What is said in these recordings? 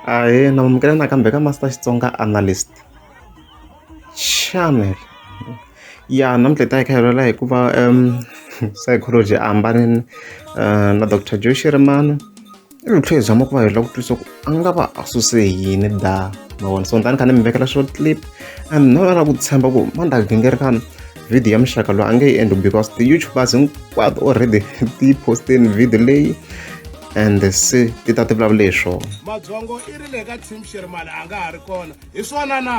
Ahee, na amukela nakambe ka Master Xitsonga Analyst Channel. Ya namuntlha hi ta hi kha hi vulavula hi ku va psychology a hambanile na Doctor Joe Shirimani ivi hi tlhela hi zama ku va hi lava ku twisisa ku a nga va a suse yini da ma vona so ni ta ni kha ni mi vekela short clip and na va na ku tshemba ku mani ta gingirikani video ya muxaka lowu a nge yi endli because ti-youtubers hinkwato already ti yi postini video leyi and se ti ta ti vulavule hi swona. Mabyongo i ri le ka team Shirimani a nga ha ri kona hi swona na?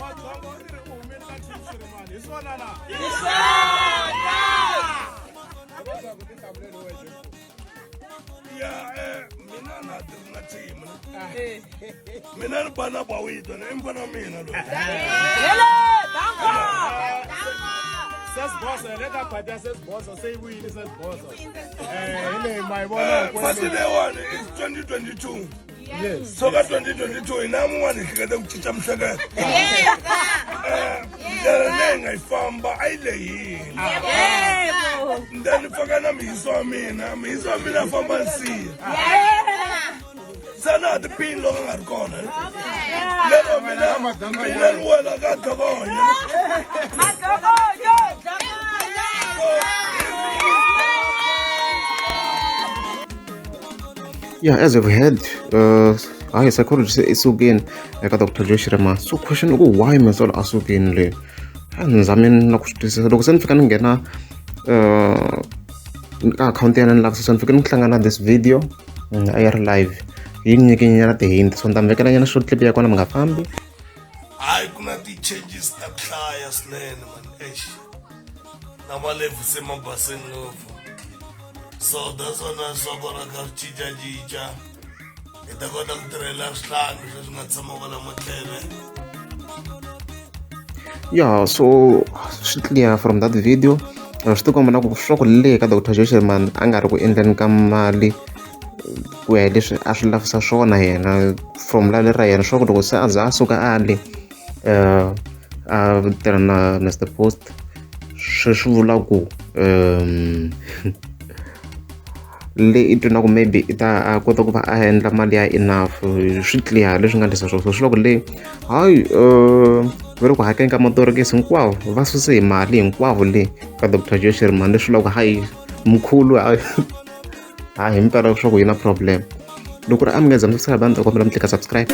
Mabyongo i ri u humile ka team Shirimani hi swona na? Ya mina na tirhi na team ne mina ni bana bawito ne i mfana wa mina loyi. Sesboso le ka phati ya Sesboso se yi vuyile Sesboso. Hi leyi ma yi vona hinkwenu. Fasi leyiwani is 2022. Yes. So ka 2022 hina mun'wana hi hleketa ku cinca mihleketo. Ndlela leyi nga yi famba a yi lehile. Then ni faka na mihisi wa mina, mihisi wa mina a famba ni siya. Se na ha tiphini loko a nga ri kona. Lero mina mina ni wela ka dlokonyo. Yeah, as you've heard, hayi psychology se i sukile eka Doctor Joe Shirimani. So question i ku why Metsolo a sukile le? A ni zame na ku swi twisisa loko se ni fika ni nghena ka akhawunti ya yena ni lavisisa ni fike ni hlangana na this video a yi ri live yi ni nyike nyana ti-hint so ni ta mi vekela nyana short clip ya kona mi nga fambi. Hayi ku na ti-changes ta ku hlaya swinene mani eish na malebvu se ma base ngopfu so that's why swa kona kha swi cincacinca hi ta kota ku tirhela swihlangi leswi nga tshama kwala matlhele. Yeah, so swi clear from that video swi tikomba na ku swa ku le ka Doctor Joe Shirimani a nga ri ku endleni ka mali ku ya hi leswi a swi lavisa swona yena from la ra yena swa ku loko se a za a suka a le a tirha na Mister Post swi vula ku le i twi na ku maybe i ta a kota ku va a endla mali ya enough swi clear leswi nga endlisa swona so swi vula ku le hayi va le ku hakeleni ka matorokisi hinkwavo va suse hi mali hinkwavo le ka Doctor Joe Shirimani leswi vulaka ku hayi mkhulu hayi hayi himpela leswaku yi na problem loko ri a mi nga za mi subscribe a ni ta kombela mi tlika subscribe.